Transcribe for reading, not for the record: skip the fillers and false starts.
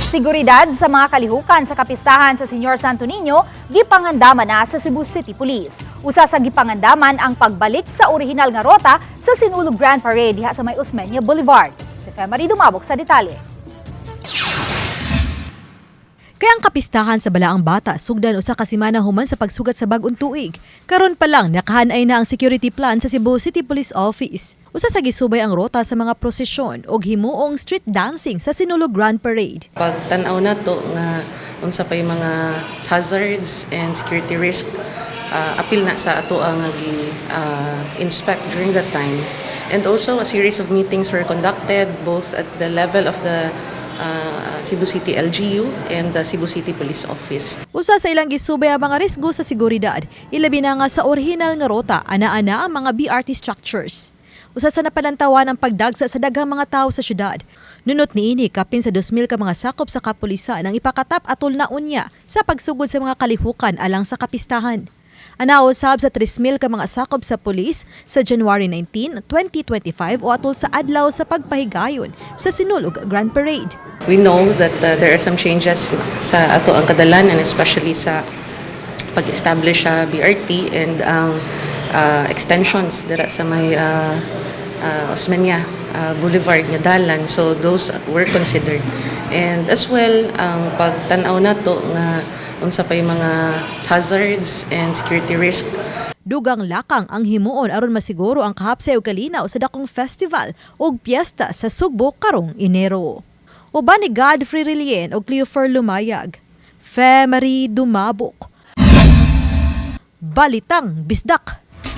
Seguridad sa mga kalihukan sa kapistahan sa Señor Santo Niño gipangandaman na sa Cebu City Police. Usa sa gipangandaman ang pagbalik sa orihinal nga rota sa Sinulog Grand Parade diha sa may Osmeña Boulevard. Si Femary Dumabok sa detalye. Kay ang kapistahan sa Balaang Bata sugdan usa ka semana human sa pagsugat sa bag-ong tuig. Karon pa lang, nakahanay na ang security plan sa Cebu City Police Office. Usa sa gisubay ang rota sa mga prosesyon og himuong street dancing sa Sinulog Grand Parade. Pagtan-aw nato nga unsa pay mga hazards and security risk, apil na sa ato ang gi inspect during that time. And also, a series of meetings were conducted both at the level of the Cebu City LGU and the Cebu City Police Office. Usa sa ilang gisubay ang mga risgo sa seguridad, ilabi na nga sa orihinal nga rota, ana-ana ang mga BRT structures. Usa sa napalantawan ang pagdagsa sa daghang mga tao sa syudad. Nunot niini, kapin sa 2,000 ka mga sakop sa kapulisan ang ipakatap atol na unya sa pagsugod sa mga kalihukan alang sa kapistahan. Ana usab sa 3,000 ka mga sakop sa pulis sa January 19, 2025 o atol sa adlaw sa pagpahigayon sa Sinulog Grand Parade. We know that there are some changes sa ato ang kadalan and especially sa pag-establish sa BRT and ang extensions dira sa may Osmeña Boulevard nga dalan. So those were considered. And as well, ang pagtan-aw nato nga unsa pay mga hazards and security risk. Dugang lakang ang himuon aron masiguro ang kahapsay ug kalinaw sa dakong festival ug piyesta sa Sugbo karong Enero. Uban ni Godfrey Relien ug Cleofer Lumayag. Femary Dumabok. Balitang Bisdak.